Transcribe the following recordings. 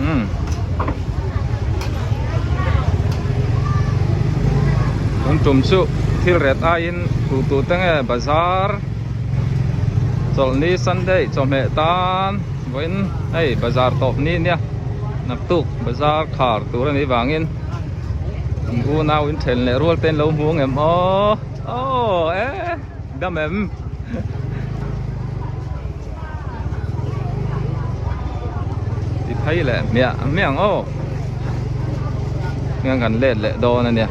Umm. Tun tum chu thil ret aiin tu tu te nge bazar chawlhni Sunday chawhmeh tan vawiin hei bazar tawp ni nia naktuk bazar khar tur a nih vangin an unau in then leh rual te an lo hmu ang em aw aw e dam em. Ti phei leh hmiah hmiah ang aw heng kan let leh dawn a nia.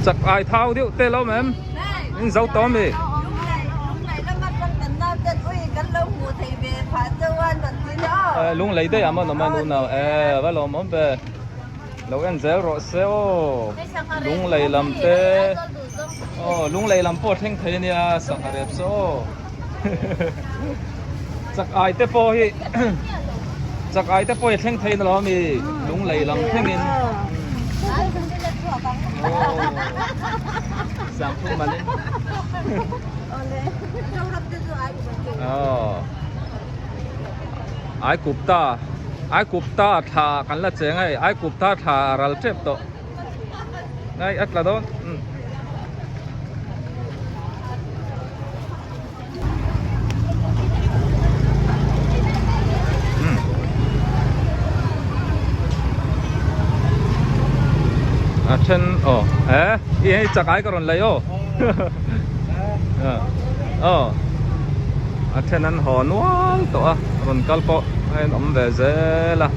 Chak ai thau deuh te lo mem in zo tawh ami. Lunglei daih ah maw nawm a nu e va lawmawm ve. Lo en zel rawh se aw lunglei lam te aw lunglei lam pawh a thleng thei ania sangha rep se aw chak ai te pawh hi chak ai te pawh hi a thleng thei na lo ami lunglei lam thleng in aw sangphum man in aw ai kup ta. Aikupta thla kan la cheng a hei Aikupta thla a ral tep tawh ngai a tla dawn umm. A then aw he i hei chak ai ka rawn lei aw aw a then an haw nual tawh a rawn kal pawh a in awm ve zel a.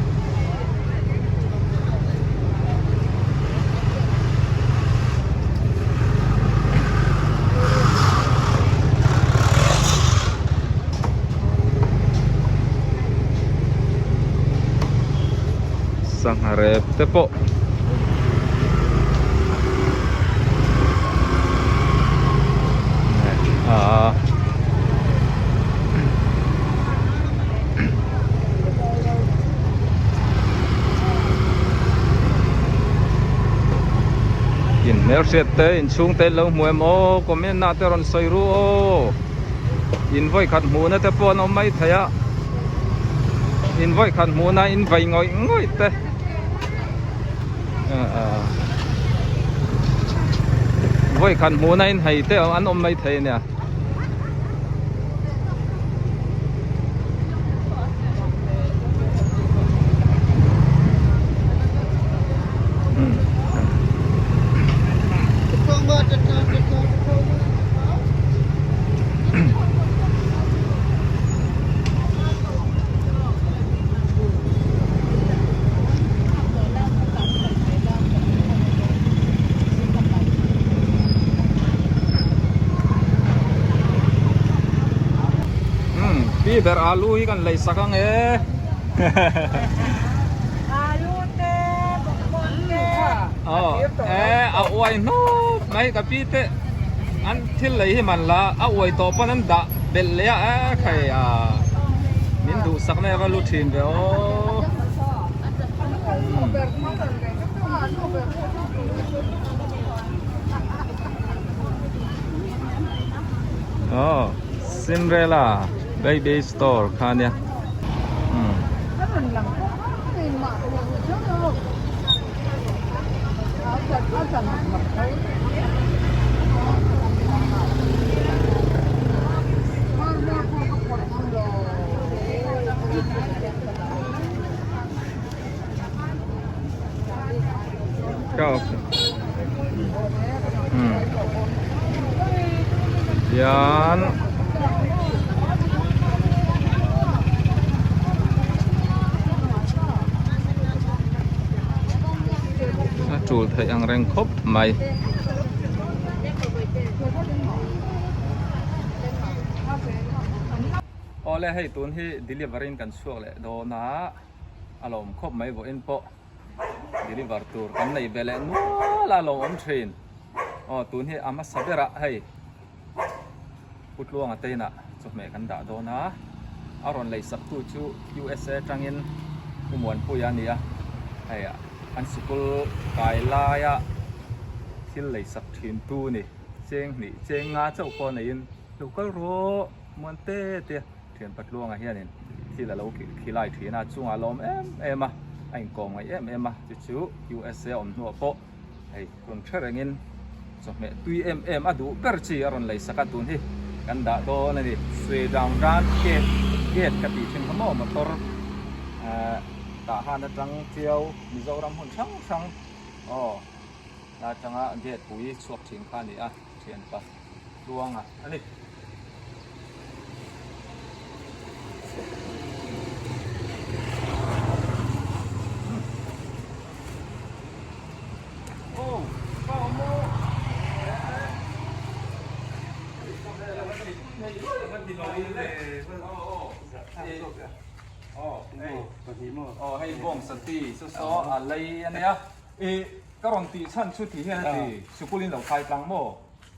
Sangha rep te pawh aa in hmelhriat te in chhung te lo hmu em aw comment ah te rawn sawi ru aw in vawi khat hmuhna te pawh an awm mai thei a in vawi khat hmuhna in vai ngawih ngawih te vawi khat hmuhna in hei te an awm mai thei a nia. Pi ber alu hi kan lei sak ang e. Alu te, bawkbawn te. E a uai hnup mai ka pi te an thil lei hi man la a uai tawh pawn an dah belh leh a e khai a min duhsak na eva lu thin ve aw. Aw Cinderella baby store kha nia. Hian a tul theih ang reng khawp mai. Awle hei tun hi delivery in kan chhuak leh dawn a, a lawm khawp mai vawiin pawh deliver tur kan nei ve leh nual a lawmawm thin. Aw tun hi a hmasa berah hei Pu Tluanga te inah chawhmeh kan dah dawn a, a rawn lei sak tu chu USA atangin Pu Muanpuia a ni a, hei an sikul kai laia thil lei sak thin tu a ni, cheng hnih cheng nga chauh pawh neiin lo kal rawh Muante tia thian Patluanga hianin thil a lo khilai thin a, chungah a lawm em em a, a inkawm ngaih em em a, chu chu USA awm hnuah pawh. Hei rawn hre rengin chawhmeh tui em em a duh ber chi a rawn lei sak a tun hi kan dah dawn a ni. Sui down ran gate gate ka tih thin kha maw motor eh tah han atang chiau Mizoram hmun hrang hrang aw la atanga gate pui chhuak thin kha a ni a thianpa Tluanga a ni. Hei bawng sati saw saw a lei a nia i ka rawn tih chhan chu tih hian a ti sikul in lo khai tlang maw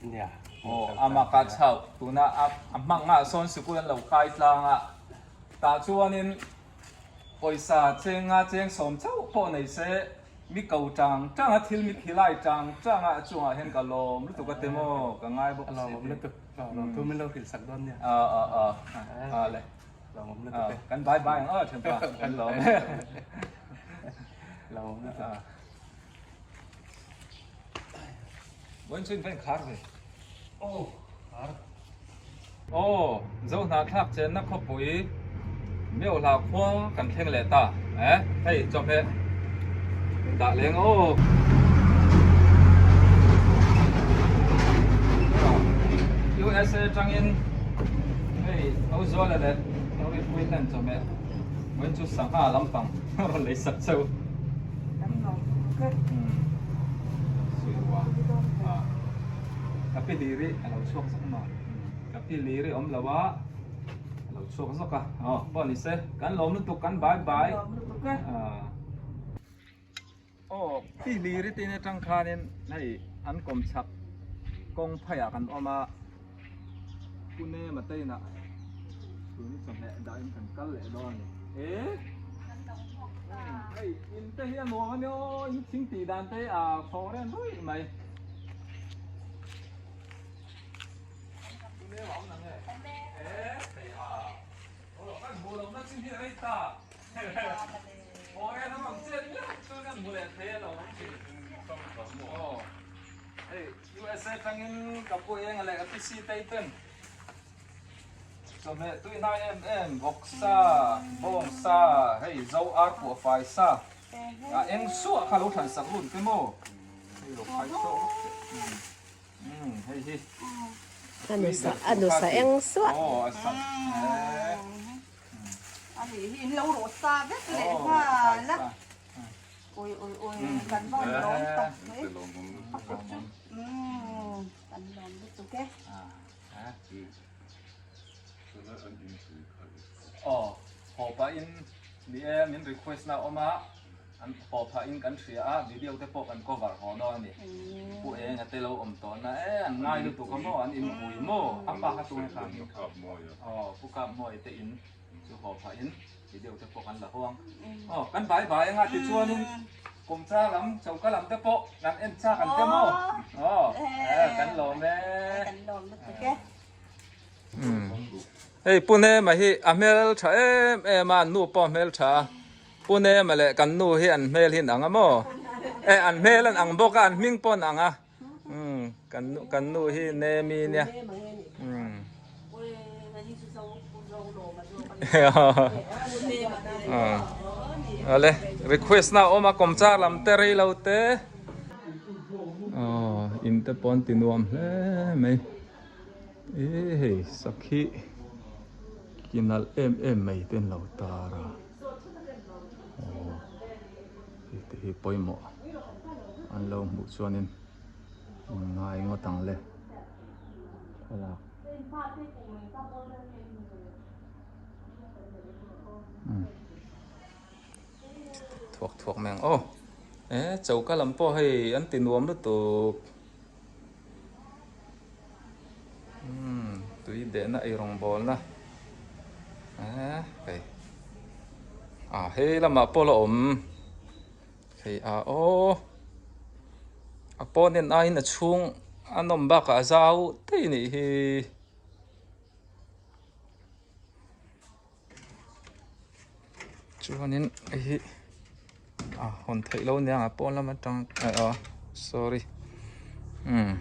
Nia. Aw a mak a chauh tuna a hmang ah sawn sikul an lo kai tlang a tah chuanin pawisa cheng nga cheng sawm chauh pawh nei se mi ko tang tang a thil mi khilai tang tang a chungah hian ka lawm lutuk a te maw ka ngai bawk si. Lawm lutuk lawm thu min lo hrilh sak dawn nia. A a a a le lawm lutuk e. Kan bye bye ang aw thianpa kan lawm e. Lawm lutuk. Vawiin chu in va inkhar ve. Aw, khar. Aw, Zo hnahthlak chenna khawpui Meuhla khua kan thleng leh ta. Eh, hei chawhmeh dah leng aw. USA atangin hei Auzuala leh Noripuii ten chawhmeh vawiin chu sangha lampang rawn lei sak cheu. Ka pi liri a lo chhuak zawk maw? Ka pi liri awm lo a, a lo chhuak zawk a. Aw, pawh ni se, kan lawm lutuk, kan bai bai. Aw, pi liri te in atang khanin hei an kawm chhak kawng phaiah kan awm a, Pune Matein-ah tun chawhmeh dahin kan kal leh dawn a ni. E! Hei, in te hi a nuam a nia aw, in thing tih dan te a foreign ruih mai. Pune a awm nang e? E, hei a. Aw, kan hmuh lohna chin hi a rei ta. Foreign a rawn chet miau chuan kan hmu leh thei a lo awm thin. Aw. Hei USA tangin ka pu eng leh ka pi si tei ten chawhmeh tui hnai em em vawksa bawngsa hei zo ar puah fai sa a eng suah kha lo thlan sak run te maw hei lo khai suah vek teh umm hei hi A nusa a nusa eng suah aw a sa A nih hi in lo rawh sa vek leh nghal a. Ui ui ui kan vawn lawm tak mai a kut chu umm kan lawm lutuk e. Aw haw pahin ni e min request na awm a an haw phahin kan hria a video te pawh kan cover haw dawn a ni pu eng a te lo awm tawh na e an ngai lutuk a maw an inpui maw a pa kha tunge kha aw pu kap mawi te in chu haw phahin Video te pawh kan la ho ang. Aw, kan bai bai anga tichuanin Kumcha lam, Choka lam te pawh kan en chak an te maw? Aw, kan lawm e. Kan lawm lutuk e. Hei Pu Nema hi a hmel tha em em a, an nu pawh a hmel tha a. Pu Nema leh kan nu hi an hmel hi an ang a maw? E, an hmel an ang bawk a, an hming pawh an ang a. Umm kan nu kan nu hi Nemi nia umm awle request na awm a kawmchar lam te rei lo te aw in te pawh an ti nuam hle mai e hei sakhi ki nalh em em mai te an lo tar a aw. Hei te hi pawimawh an lo hmuh chuanin in ngai ngawt ang le thlalak. Thuak thuak mai ang aw. E choka lam pawh hei an ti nuam lutuk. Umm tui dehna ei rawngbawlna e hei ah hei lamah pawh la awm hei a aw a pawn en aiin a chhung a nawm bakah a zau daih a nih hi. Chuanin hei hi a hawn theih loh ania a pawn lam atang ah sorry umm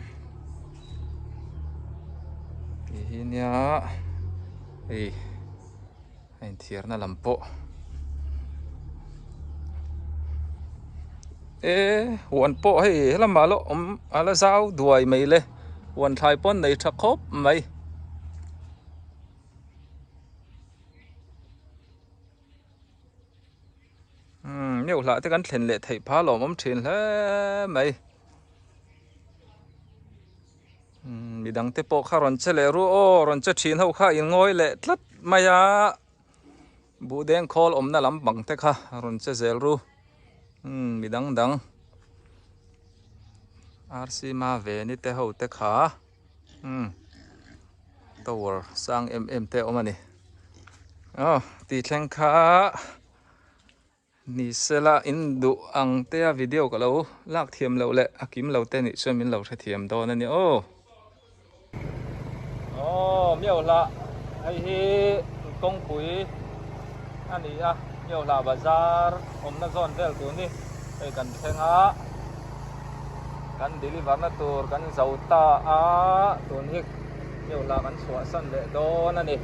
ti hi nia hei a inthiarna lam pawh e huan pawh hei helamah la awm a la zau duai mai le huan thlai pawn nei tha khawp mai. Umm meuh hlah te kan thlen leh theih phah lawm awm thin hle mai umm midang te pawh kha rawn che leh ru aw rawn che thin ho kha in ngawi leh tlat mai a buhdeng khawl awmna lampang te kha rawn che zel ru umm midang dang rc maveni te ho te kha. Umm tower sang em em te a awm a ni aw tih thleng kha ni sela in duh ang te a video ka lo lak thiam loh leh a kim lo te nih chuan min lo hrethiam dawn a ni aw. Aw miau hlah hei hi kawngpui a ni a miau hlah bazar awmna zawn vel tur ni hei kan thleng a. Kan deliver na tur kan zo ta a, tun hi Miola kan chhuahsan leh dawn a ni.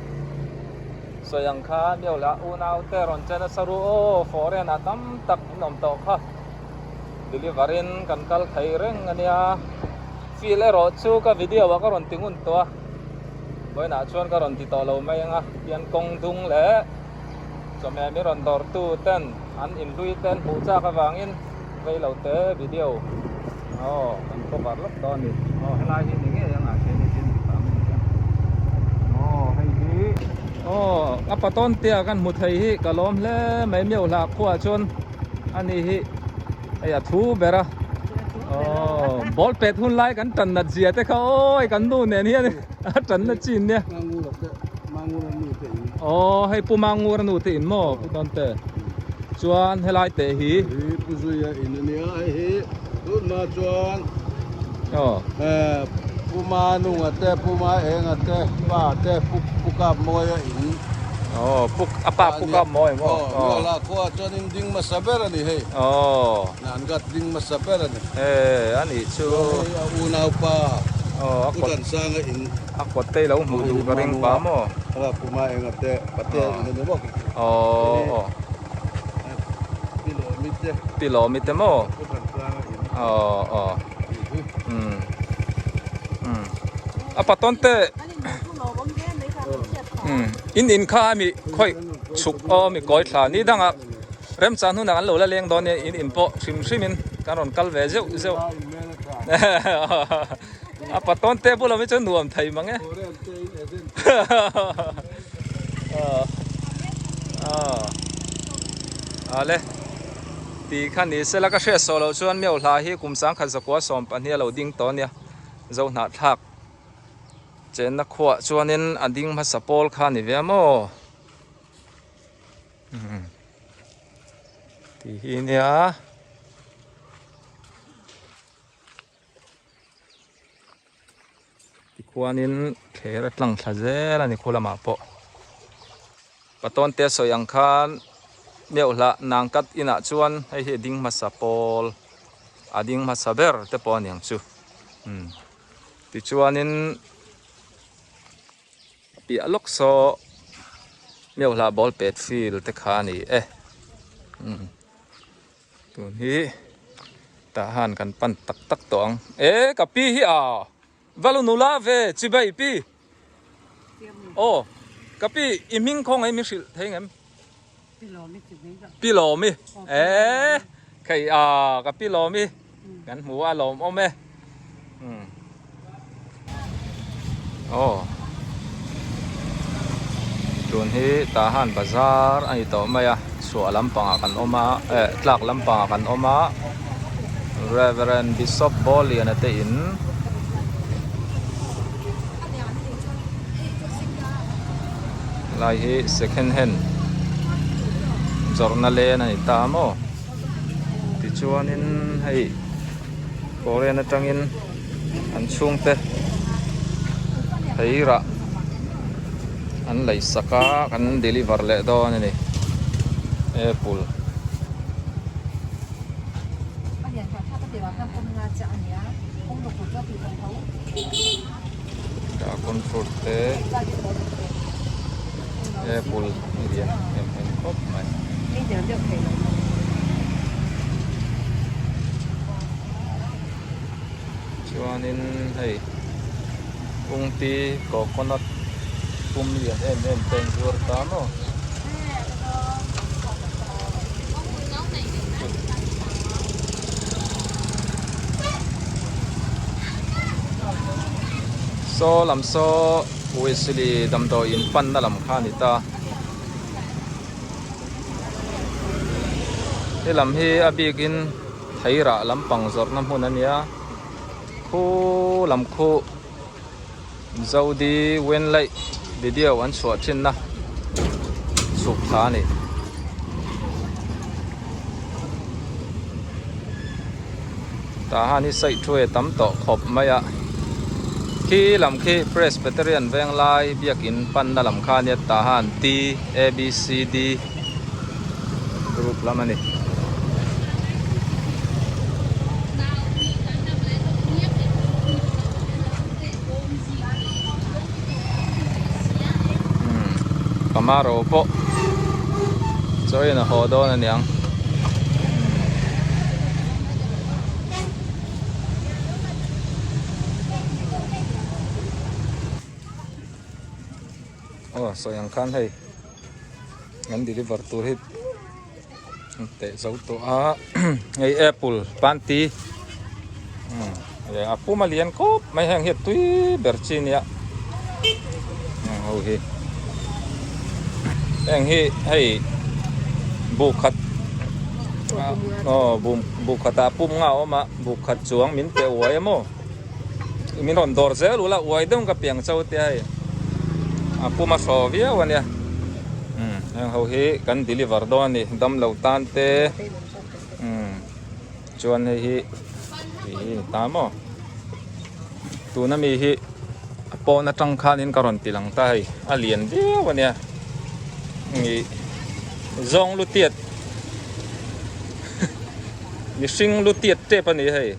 Sawi ang kha Miola unau te rawn che nasa ru aw, foreign ah tam tak in awm tawh kha. Deliver in kan kal thei reng a nia. Feel erawh chu ka video ah ka rawn ti ngun tawh a, vawiinah chuan ka rawn ti tawh lo mai ang a, hian kawng dung leh chawhmeh mi rawn dawr tu ten an inhlui ten hmuh chak avangin Vei lo te video aw kan cover lawk dawn a ni aw helai hi ni ngei ang ah khian hi tin tam a ni a aw hei hi aw a patawn te ah kan hmu thei hi ka lawm hle mai miau hlah khuaah chuan ani hi hei a thu ber a aw ball pet hun lai kan tan nat zia te kha awi kan nu nen hian a tan na chin nia aw hei pu mangur a nu te in maw pu tawn te. Chuan helai teh hi. Hi Pu Zuia in a nia hei hi tunhma chuan Aw. Pu Manunga te Pu Maenga te pa te Pu Pu Kapmawia in. Aw Pu a pa Pu Kapmawia maw. Aw Muala khua chuan in ding hmasa ber a ni hei. Aw. Nan gat ding hmasa ber a ni. E a nih chu. Chuan hei a unaupa Aw a Pu kawt Thansanga in. A kawt te i lo hmuh duh ka ring pa maw. Pu Maenga te Patea in a ni bawk. Aw Pi Lawmi te maw Aw aw Umm Umm A paton te Umm in in kha ami khawih chhuk aw mi kawi thla ni dangah remchang hnunah an lo la leng dawn nia in in pawh hrim hrim in kan rawn kal ve zeuh zeuh A paton te bulah mi chuan nuam thei mang e. Ale ti kha ni sela ka hriat sawh loh chuan miau hla hi kum sangkhat zakua 12 a lo ding tawh ania zo hnah thlak chenna khuah chuanin a ding hmasa pawl kha ni ve maw ti hi nia. Tikhuanin thler a tlang thla zel a ni khu lamah pawh patawn te sawi ang khan meuh hlah nang kat inah chuan hei hi a ding hmasa pawl a ding hmasa ber te pawh a ni ang chu umm tichuanin piah lawk saw meuh hlah ball pet field te kha a ni e umm. Tun hi tah han kan pan tak tak tawh ang. E ka pi hi a valu nula ve chibai pi. Aw ka pi i hming khaw ngei min hrilh thei ngem? Pi Lawmi. E khei a ka pi Lawmi kan hmu a lawm awm e. Aw. Tun hi Tahan bazar a ni tawh mai a, chhuah lampangah kan awm a, eh tlak lampangah kan awm a, Reverend Bishop Bawliana te in lai hi second hand zawrhna len a ni ta maw tichuanin hei Korean atangin an chhungte theirah an lei sak a kan deliver leh dawn a ni apple. Dragon fruit te apple lian em em khawp mai. Chuanin hei kungti coconut pum lian em em te an zuar ta maw. Saw lam saw Wesley damdawi in panna lam kha a ni ta. He lam hi a bikin theirah lampang zawrhna hmun a nia khu lam khu Zodi Wenlaih video an chhuah thinna chhuk thla a ni. Tah hian hi site thu e tam tawh khawp mai a khi lam khi Presbyterian Venglai biakin panna lam kha ania tah hian T A B C D group lam a ni. Camaro pawh chawiin a haw dawn a niang. Aw sawi ang khan hei kan deliver tur hi teh zo tawh a hei apple panti a pum a lian khawp mai heng hi a tui ber chi nia ho hi heng hi hei bu khat aw bu khatah pum nga a awm a bu khat chuang min pe uai a maw. Min rawn dawr zel ula uai deuh ka piang cho te hei a pum a hraw viau a nia umm heng ho hi kan deliver dawn a ni dam lo tan te umm chuan hei hi tih hi ni ta maw tuna mi hi a pawn atang khanin ka rawn ti lang ta hei a lian viau a nia ih zawng lu tiat mihring lu tiat tep a ni hei.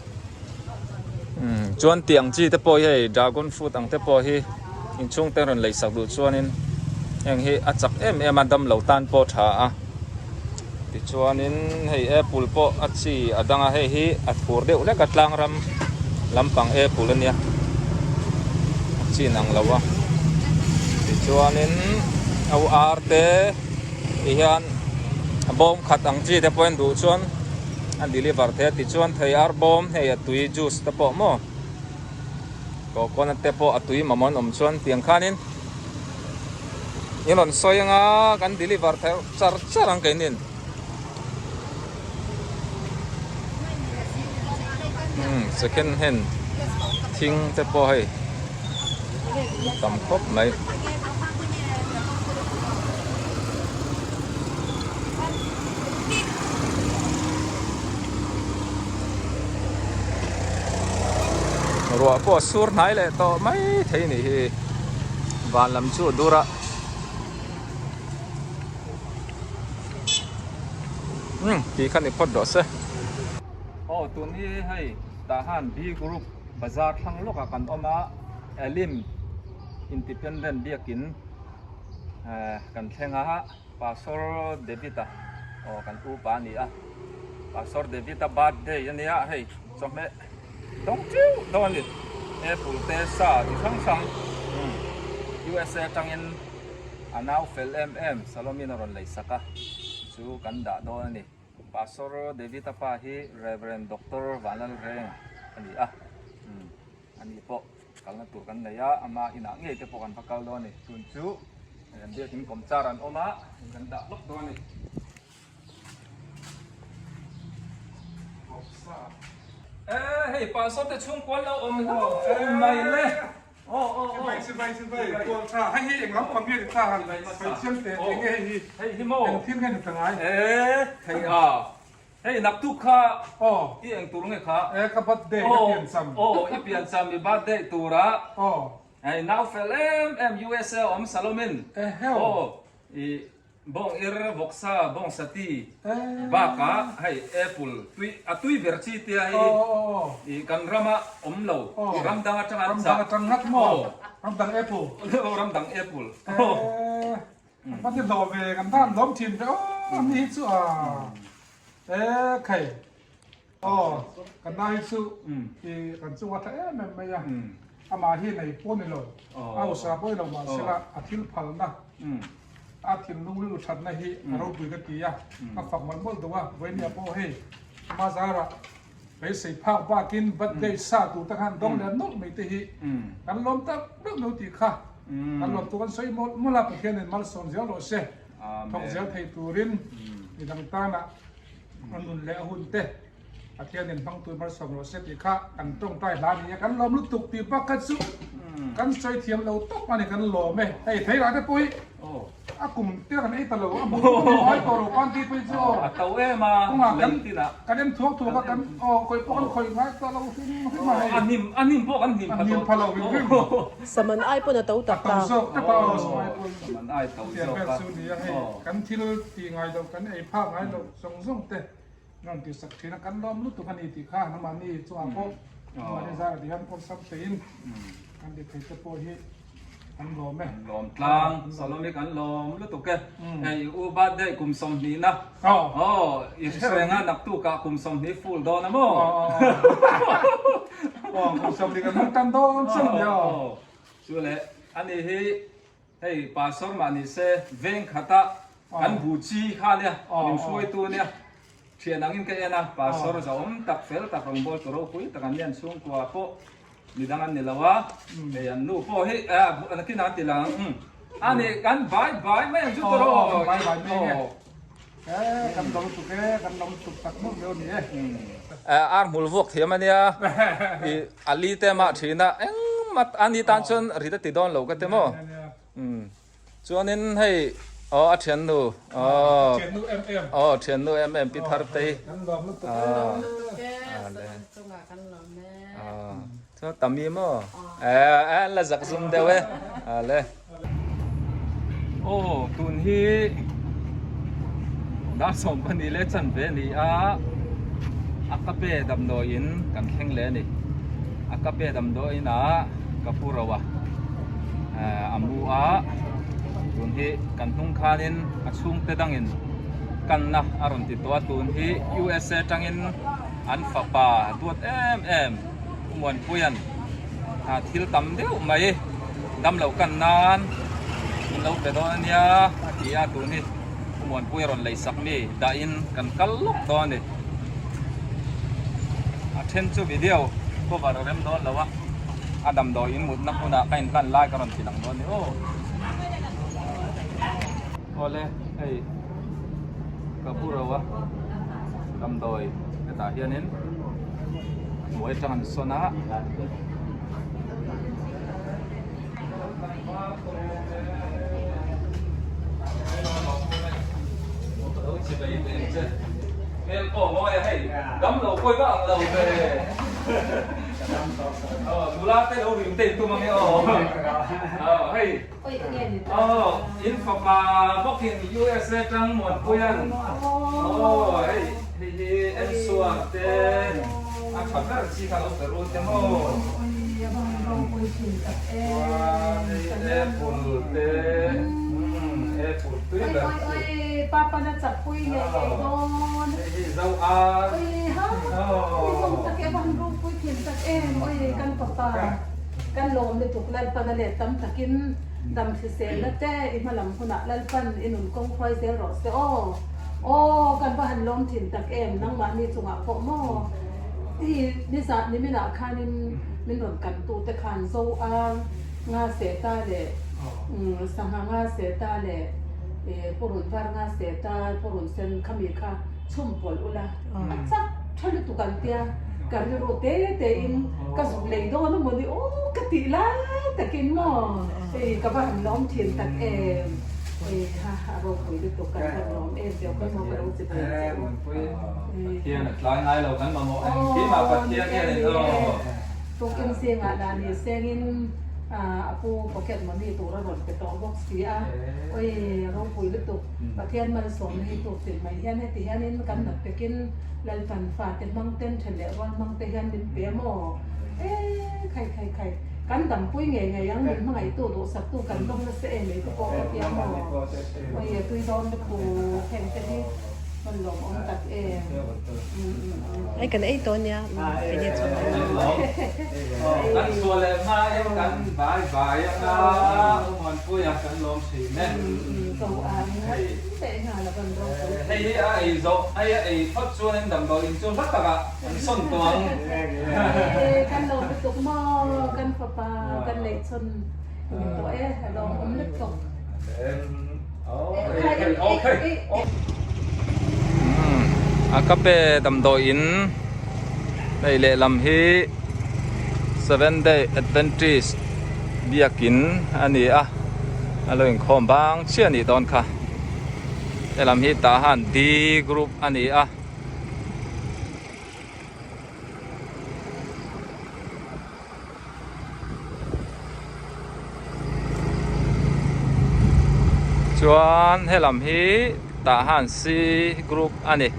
Chuan tih ang chi te pawh hi hei dragon fruit ang te pawh hi inchhung te rawn lei sak duh chuanin heng hi a chak em em a dam lo tan pawh tha a tichuanin hei apple pawh a chi a dang a hei hi a thur deuh hlek a tlang ram lampang apple a nia a chin ang lo a tichuanin au ar te ti hian a bawm khat ang chi te pawh en duh chuan. A deliver thei a tichuan thei ar bawm hei a tui juice te pawh maw coconut te pawh a tui mamawh an awm chuan tiang khanin in rawn sawi anga kan deliver thei char char ang keinin umm second hand thing te pawh hei tam khawp mai. Ruah pawh a sur hnai leh tawh mai thei nih hi van lam chu a dur a umm tih kha ni phawt rawh se. Aw tun hi hei tah han B group bazar thlang lawkah kan awm a Elim Independent biakin kan thleng a. Pastor David-a aw kan upa a ni a, Pastor David-a birthday a nia hei chawhmeh dawng chiu dawn a ni apple te sa chi hrang hrang USA atangin a nau fel em em Salomin a rawn lei sak a chu kan dah dawn a ni Pastor David-a pa hi Reverend Doctor Vanlalrenga a ni a ani pawh kalna tur kan nei a ama inah ngei te pawh kan va kal dawn a ni tun chu. Kan biakin kawmchar an awm a, kan dah lawk dawn a ni. Eh hei pastor te chhungkual lo awm hlauh mai le. Aw aw aw. Sipai sipai sipai tual tha hei hi eng lam pang nge ni ta han sawi chiang teh eng nge hei hi. Hei hi maw. Eng thil nge ni ta ngai. Eh hei a. Hei naktuk kha aw i eng tur nge kha. Eh ka birthday ka pian cham. Aw i pian cham i birthday tura. Aw. Hei nau fel em em USA awm Salomin. Eheu. Aw i bawng ir vawksa bawng sati bakah hei apple tui a tui ber chi tia hei i kan rama awm lo ram dang atang an chah. Ram dang atang ngat maw? Ram dang apple. Aw ram dang apple. Eh kan ti hlawh ve kan tan lawm thin ve aw ani hi chu a eh khai. Aw, kan nau hi chu i kan chunga tha em em mai a, amah hi nei pawh ni lo, a hausa pawh ni lo mahsela a thil phalna, a thinlung rilru thatna hi a ropui ka ti a, ka fak mawlh mawlh duh a, vawinia pawh hei ama zarah beisei phak bakin birthday sa tur te khan dawng leh nawlh mai te hi kan lawm tak meuh meuh tih kha kan lawm tur kan sawi mawlh mawlh a, Pathianin malsawm zel rawh se, thawk zel thei turin midang tana. A nun leh a hun te Pathianin hmang tur malsawm rawh se tih kha kan tawngtai hla a ni a, kan lawm lutuk tih bak kha chu kan sawi thiam lo tawp a ni, kan lawm e. Hei thei rah te pawh hi a kum te kan ei ta lo, a hmuh hmuh ai tawh lo panti pawh hi chu aw. A to em a, Kawngah kan kan en thuak thuak a, kan aw khawih pawh kan khawih ngai ta lo hrim hrim a hei. A hnim a hnim pawh kan hnim pha A hnim pha lo hrim hrim. Saman ai pawn a to tak ta. A to zawk tep a aw saman ai pawn. Saman ai to Tiang zawk vel a. chu ni a hei kan thil tih ngai loh kan ei phak ngai loh zawng zawng te rawn tih sak thin a kan lawm lutuk a ni tih kha nangmahni chungah pawh nangmahni zarah ti hian awlsam theiin kan ti thei te pawh hi kan lawm e. Lawm tlang Salome kan lawm lutuk e. Hei u birthday kum 20 na. Aw i hre reng a naktukah kum 20 full dawn a maw? Aw kum 20 kan hmang tan dawn chiang a ni aw. Chu le ani hi Hei Pastor mah ni se veng khata kan bu chi kha nia min hruaitu nia thian angin ka en a Pastor zahawm tak fel tak rawngbawltu ropui tak an nia an chhungkua pawh midang an ni lo a hei an nu pawh hi nakin ah an ti lang ang ani kan bai bai mai ang chu tawh rawh bai bai mai nge kan lo tuk e kan lo tuk tak meuh meuh ni e ar hmul vuak thiam ania i Ali te mah thin a engmah ani tan chuan rit a ti dawn lo ka ti maw chuanin hei aw a thiannu aw aw thiannu em em pi thar tei chuan tami maw eh an la zak zum deuh e ale aw tun hi dar sawm pahnih leh chanve a ni a a kape damdawiin kan thleng leh a ni a kape damdawiin ah ka pu ro a eh a mu a tun hi kan hnung khanin a chhungte dangin kanna a rawn ti tawh a tun hi USA tangin an fapa duat em em Pu Muanpuia'n thil tam deuh mai damlo kan nan min lo pe dawn a nia a ti a, tun hi Pu Muanpuia rawn lei sak mi dahin kan kal lawk dawn a ni. A then chu video cover a rem dawn lo a, a damdawi in mutna hmunah ka inhlan lai ka rawn ti lang dawn a ni aw. Awle hei ka pu ro a damdawi hetah hianin hmuai atang an sawn a. Nula te lo rim te in tum ange aw hei. Aw in fapa bawkin USA tang Muanpuian aw hei hei hi Ensuar te a tha ber chi kha lo pe ru te maw chuan hei apple te apple tui ber chi hei hi zo ar aw. Kan lawm lutuk Lalpan a let tam takin dam hriselna te i hmalam hunah Lalpan i nun kawng hruai zel rawh se aw. Aw kan va han lawm thin tak em nangmahni chungah pawh maw i nizat niminah khanin min rawn kan tute khan zo a nga seh ta leh. Sangha nga seta leh purun var nga seta purun sen khami kha chhum pawlh ula a chak tha lutuk an tia ka rilru te te in ka zuk lei dawn a mawni aw ka tih lai takin maw hei ka va han lawm thin tak em hei kha a ropui lutuk kan va lawm em tih khawi maw ka lo che ve che u. Pathian a tlai ngai lo kan mamawh engkim ah Pathian hian in aw. Tukin zingah lah ni sengin a pu pocket money tur a rawn pe tawh bawk si a, oi ropui lutuk Pathian malsawmna hi tuk tin mai hian heti hianin kan nat pekin Lalpan fate hmang ten then leh rual hmang te hian min pe maw? Eee khai khai khai kan dampui ngei ngei ang min hmangaihtu duhsaktu kan dawng nasa em ei te pawh ka tia maw? Oi a tui dawn lutuk heng te hi. Hman lawm awm tak em. Ai kan ei tawh nia kei chuan Kan chhuah leh hma in kan vai vai anga Umuanpuia kan lawm thin e. Hei hi a ei zawh hei a ei phawt chuan in damdawi in chu hla takah an sawn tawh ang. Kan lawm lutuk maw kan fapa kan neih chhun tawh e a lawm awm lutuk. A ka pe damdawi in hei lehlam hi seven day adventist biakin a ni a a lo inkhawm bang chiah a nih dawn kha helam hi tah han D group a ni a. Chuan helam hi tah han C group a ni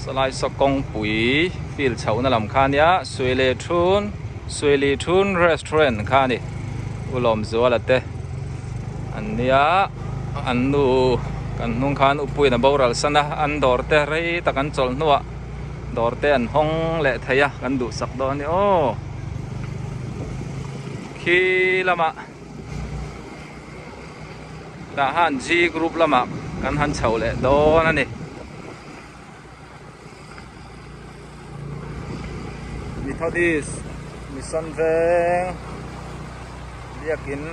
sawlai saw kawngpui field chhohna lam kha ania Suile Thun Suili Thun restaurant kha a ni U Lawmzuala te an nia an nu kan hnung khan Upuiin a boral san a an dawr te rei tak an chawlh hnuah. Dawr te an hawng leh thei a kan duhsak dawn a ni aw khi lamah tah han G group lamah kan han chho leh dawn a ni Methodist Mission Veng biakin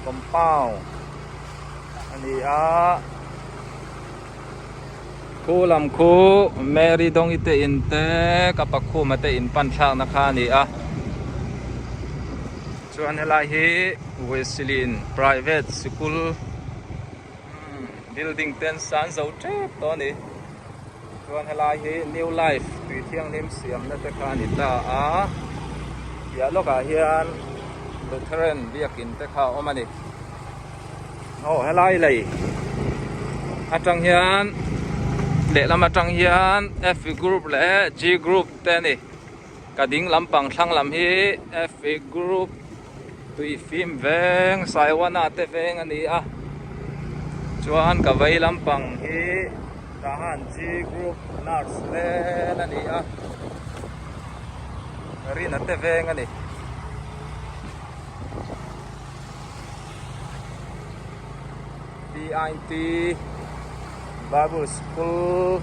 compound a ni a. Khu lam khu Mary Dawngi te in te ka Pakhuma te in pan thlakna kha a ni a chuan helai hi Wesley private sikul building te an san zo tep tawh a ni chuan helai hi new life tui thianghlim siamna te kha a ni ta a piah lawkah hian Lutheran biakin te kha a awm a ni. Aw helai lei atang hian lehlam atang hian F group leh G group te a ni ka ding lampang thlang lam hi F group tui fim veng Saiwana te veng a ni a chuan ka vei lampang hi tah han G group nurse vel a ni a Rina te veng a ni. PIT Bible School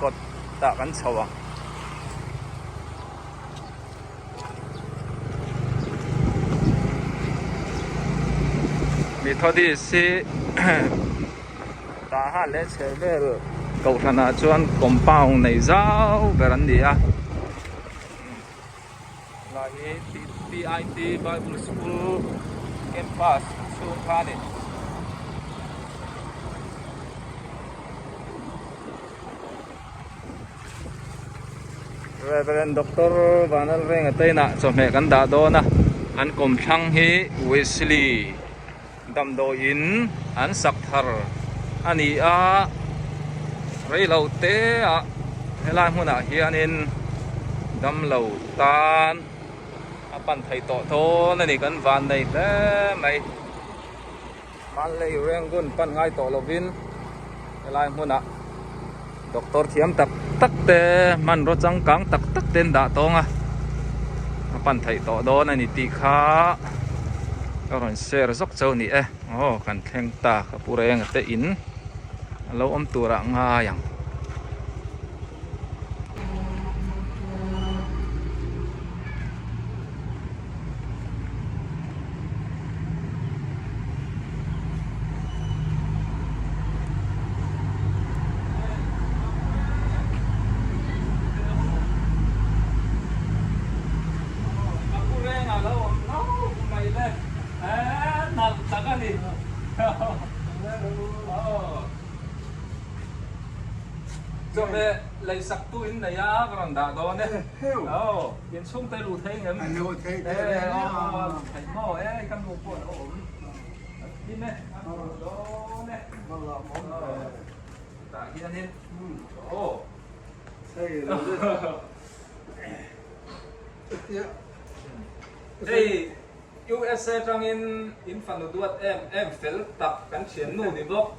kawt tah kan chho ang. Methodist hi tah han leh chheh vel kohhran ah chuan compound nei zau ber an ni a. Lai hi PIT Bible School campus chhung kha a ni. Reverend Doctor Vanlalrenga te inah chawhmeh kan dah dawn a, an kawmthlang hi Wesley damdawiin an sak thar a ni a, reilo te ah helai hmunah hianin damlo tan a pan thei tawh dawn a ni kan van nei hle mai Hmanlei Rangoon pan ngai tawh lovin helai hmunah doctor thiam tak tak te hmanraw changkang tak tak te an dah tawng a a pan theih tawh dawn a ni tih kha ka rawn share zawk chauh a ni e aw kan thleng ta ka pu reng a te in a lo awm tur ah ngai ang. tak a ni. Chawhmeh leisak tu in nei a ka rawn dah dawn e. Aw, in chhungte luh thei ngem? Luh thei thei reng e. Aw, luh theih maw e, ka nu pawh a lo awm. A thim e, a rawn dawn e. Tah hianin aw. Hei USA tangin in fanu duat em em fel tak kan thian nu ni bawk.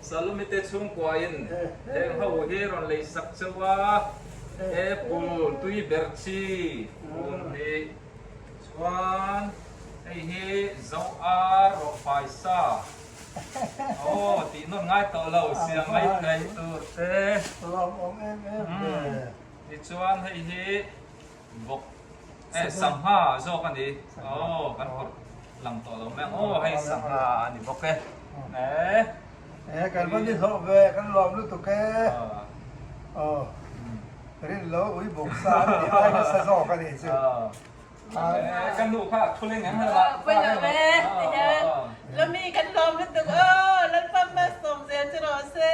Salome te chhungkua in heng ho hi rawn lei sak cheu a, apple tui ber chi bun hi chuan hei hi zo ar rawh fai sa aw tih nawn ngai tawh lo siam mai theih tur te. Tichuan hei hi Bawk eh sangha zawk a ni aw kan phawrh lang tawh lo mai ang aw hei sangha a ni bawk e eh eh kan va ni hlawh ve kan lawm lutuk e aw rin lo ui bawk sa an tih ai nasa zawk a nih chu eh kan nu kha thu leng em hela Pawi lo ve tihian lawmi kan lawm lutuk aw Lalpa malsawm zel chu rawh se.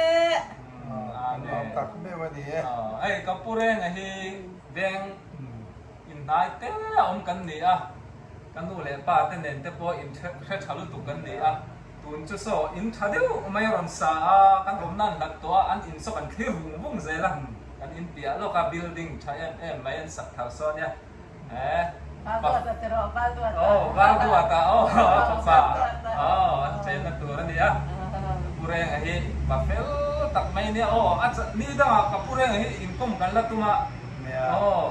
Lawm tak meuh a ni e. Hei ka pu renga hi Veng inhnai te a awm kan ni a, ka nu leh pa te nen te pawh in hre tha lutuk kan ni a, tun chu saw in tha deuh mai a rawn sa a, kan awmna an hlat tawh a, an in saw kan thlir vung vung zel a, kan in piah lawk a building tha em em mai an sak thar saw nia, he Aw val duat a aw fapa aw an chenna tur a nia, Pu Renga hi pa fel tak mai nia aw a ni dangah ka Pu Renga hi inkawm kan la tum a aw aw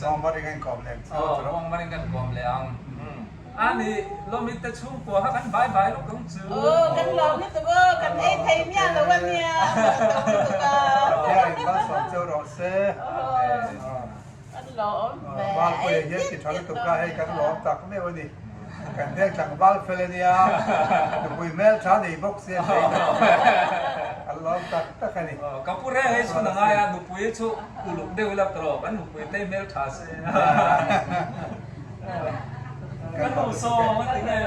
Muangmaring kan kawm leh ang a ni Lawmit te chhungkua kha kan bai bai lawk ang chu. Aw kan lawm lutuk aw kan ei thei miah lo a nia Valpuia hian ti tha lutuk a, hei kan lawm tak meuh a ni. Kan veng tlangval fel a nia, nupui hmel tha nei bawk si a nei kan lawm tak tak a ni. Ka pu reng hei chhun a ngai a, nupui chu uluk deuh ila tawh, kan nupui te hmel tha se. Ka nu sawm a ti nge.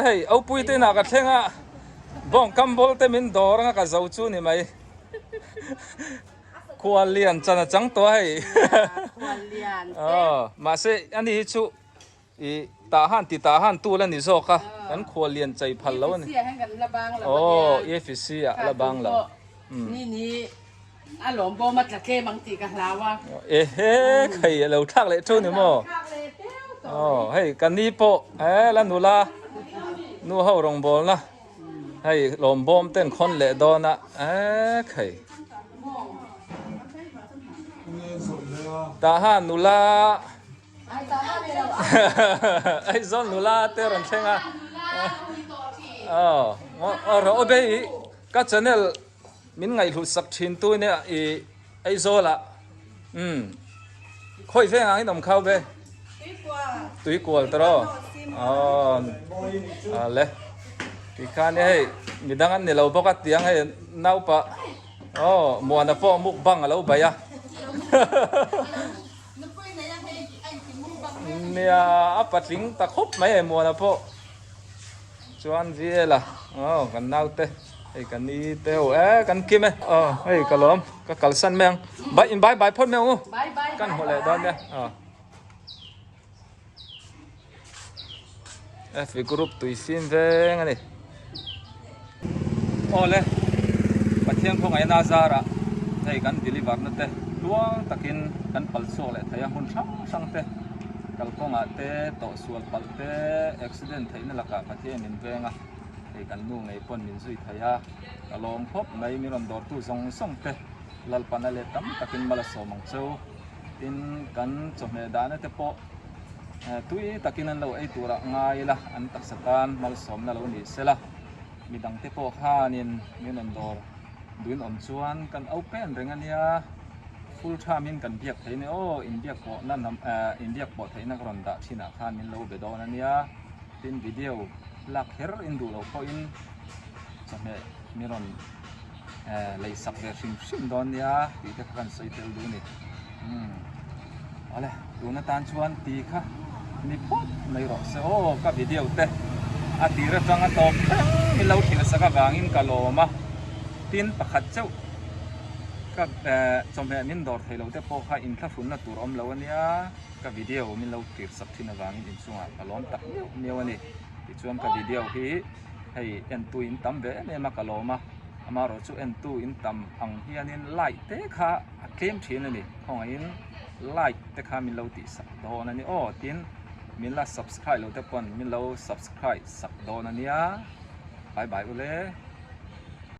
Hei Opui te inah ka thleng a, bawng kam bawlh te min dawr anga ka zo chu ni mai. Khuallian chan a chang tawh a hei. Mahse ani hi chu I tah han ti tah han tu la ni zawk a, kan khual lian chai phal lo a ni. Aw, EFC ah la bang lo. Ni ni a lawm bawm a tla tlem ang tih ka hlau a. Ehe, khai a lo thlak leh teuh ni maw? Aw, hei ka ni pawh e la nula nu ho rawngbawlna hei lawm bawm ten khawn leh dawn a e khai. Tah han nula Aizawl nula te rawn thleng a. Aw rawh aw be i ka channel min ngaihhlut sak thin tu nia i Aizawl ah umm khawi veng ang in awm khau be Tuikual tawh aw aw le tikhan hei midang an ni lo bawk a tiang hei naupa aw Muana pawh mukbang a lo bai a. Nia a patling ta khawp mai e Muana pawh chuan VL a aw kan naute hei ka ni te ho e kan kim e aw hei ka lawm ka kalsan mai ang bye in bye bye phawt mai ang u kan hmu leh dawn nia aw FB group tui fim veng a ni aw le Pathian khawngaihna zarah hei kan deliver na te tluang takin kan pal chhuak leh thei a hmun hrang hrang te kalkawngah te tawhsual palh te accident theihna lakah Pathian min veng a hei kan nu ngei pawn min zui thei a ka lawm khawp mai min rawn dawrtu zawng zawng te Lalpana leh tam takin mal a sawm ang cheu. Tin, kan chawhmeh dahna te pawh tui takin an lo ei turah ngai ila, an taksa tan malsawmna lo ni sela, midang te pawh khanin min rawn dawr duin awm chuan kan open reng a nia. full thamin kan biak thei nia aw inbiak pawhna nam eh inbiak pawh theihna ka rawn dah thinah khan min lo be dawn a nia tin video lak kher in duh loh pawhin chawhmeh min rawn eh lei sak ve hrim hrim dawn nia tih te kha kan sawi tel duh a ni umm awle tun atan chuan ti kha ni phawt mai rawh se aw ka video te a tir atanga tawp thleng min lo thlir sak avangin ka lawm a tin pakhat chauh ka eh chawhmeh min dawr thei lo te pawh kha inthlahrunna tur awm lo ania ka video min lo thlir sak thin avangin inchungah ka lawm tak miau miau a ni tichuan ka video hi hei entu in tam ve em em a ka lawm a amaherawh chu entu in tam ang hianin like te kha a tlem thin a ni khawngaihin like te kha min lo tih sak dawn a ni aw tin min la subscribe lo te pawn min lo subscribe sak dawn a nia bye bye ule.